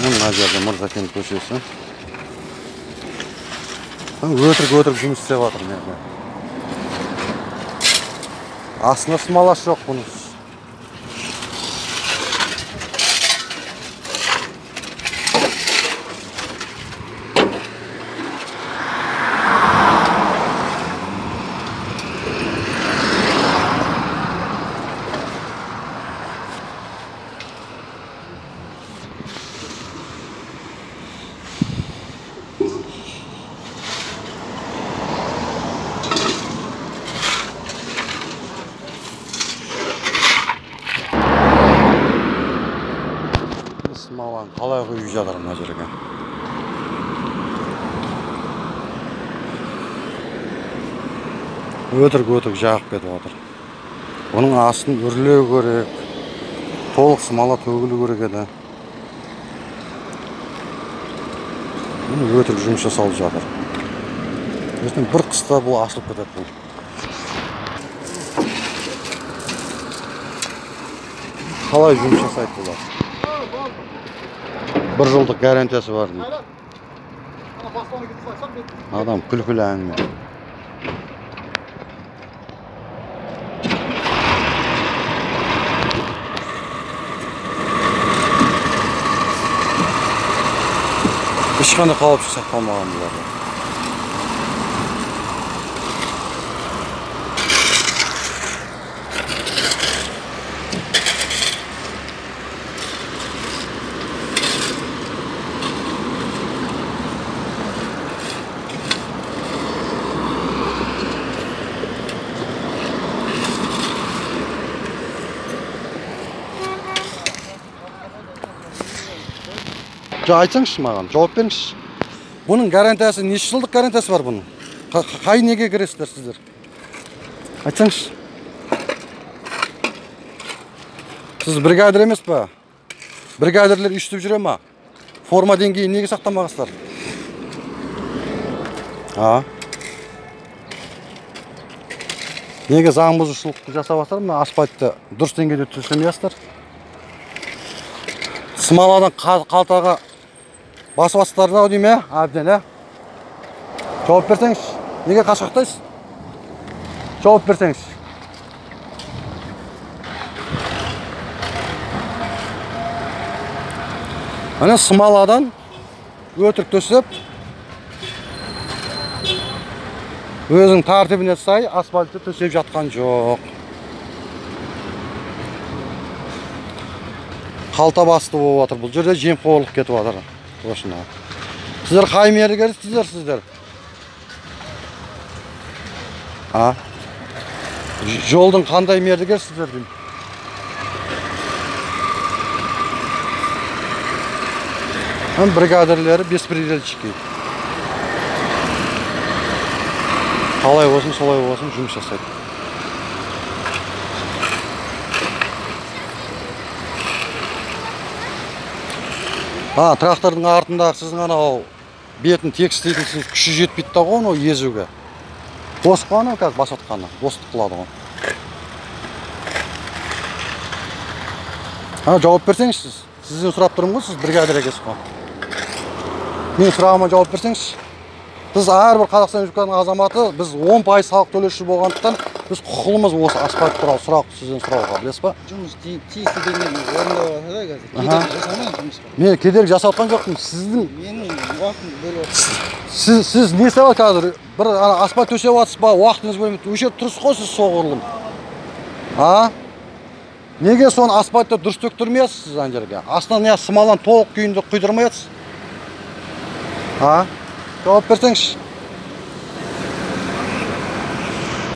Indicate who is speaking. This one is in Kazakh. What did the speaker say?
Speaker 1: Мына жерде Мырзакент көшесі. Өтірік жұмыс істеп жатыр мына. Астында смоласы жоқ бұның. Смоланы қалай құйып жатыр мына жерге. Өтірік жағып кетіп жатыр. Бұның астын үрлеу керек. Толық смола төгілу керек еді. Бұны өтірік жұмыс жасалып жатыр. Ертең бір қыста бұл ашылып кетеді бұл. Қалай жұмыс жасайды бұлар? Бір жылдық гарантиясы бар дейді. Адам күлкілі әңгіме. Ешқандай қауіпсіздік сақталмаған бұларда. Айтсаңызшы маған, жауап беріңізші. Бұның гарантиясы, неше жылдық гарантиясы бар бұның? Қай неге кіресіздер сіздер? Айтсаңызшы. Сіз бригадир емес па? Бригадирлер үстіп жүре ма? Форма деңгейін неге сақтамағансыздар? А? Неге заң бұзушылық жасап жатсыздар? Мына асфальтты дұрыс деңгейде төсемейсіздер. Смоладан қалтаға басып жатсыздар да деймін, ә? Әбден, ә? Жауап берсеңізші. Неге қашқақтайсыз? Жауап берсеңізші. Міне смоладан өтірік төсеп, өзінің тәртібіне сай асфальтты төсеп жатқан жоқ. Қалта басты болып жатыр. Бұл жерде жемқорлық кетіп жатыр. Осына. Сіздер қай мердігерсіздер сіздер? А? Жолдың қандай мердігерсіздер деймін? Бригадирлері беспредельщики. Қалай болсын, солай болсын жұмыс жасайды. А, трактордың артындағы сіздің анау бетін текстейтін сіз күші жетпейді да ғой анау езуге. Бос қой анау қазір басып жатқаны, бостық қылады ғой. А, жауап берсеңізші сіз. Сізден сұрап тұрмын ғой, сіз бригадир екенсіз ғой. Менің сұрағыма жауап берсеңізші. Біз әрбір Қазақстан Республикасының азаматы, біз 10% салық төлеуші болғандықтан біз құқылымыз осы асфальт туралы сұрақ сізден сұрауға, білесіз ба?
Speaker 2: Жұмыс тиісті деңгейде орындалып жатыр да қазір. Кедергі жасамаймын жұмысқа.
Speaker 1: Мен кедергі жасап жатқан жоқпын. Сіздің
Speaker 2: менің уақытымды бөліп отырсыз.
Speaker 1: Сіз не істеп жатырсыз қазір? Бір ана асфальт төсеп жатсыз ба? Уақытыңыз бөлмейді. Осы жерде тұрсыз ғой сіз соғұрлым. А? Неге соны асфальтты дұрыс төктірмей жатсыз сіз ана жерге? Астына не смоланы толық күйінде құйдырмай жатсыз? А? Жауап берсеңізші.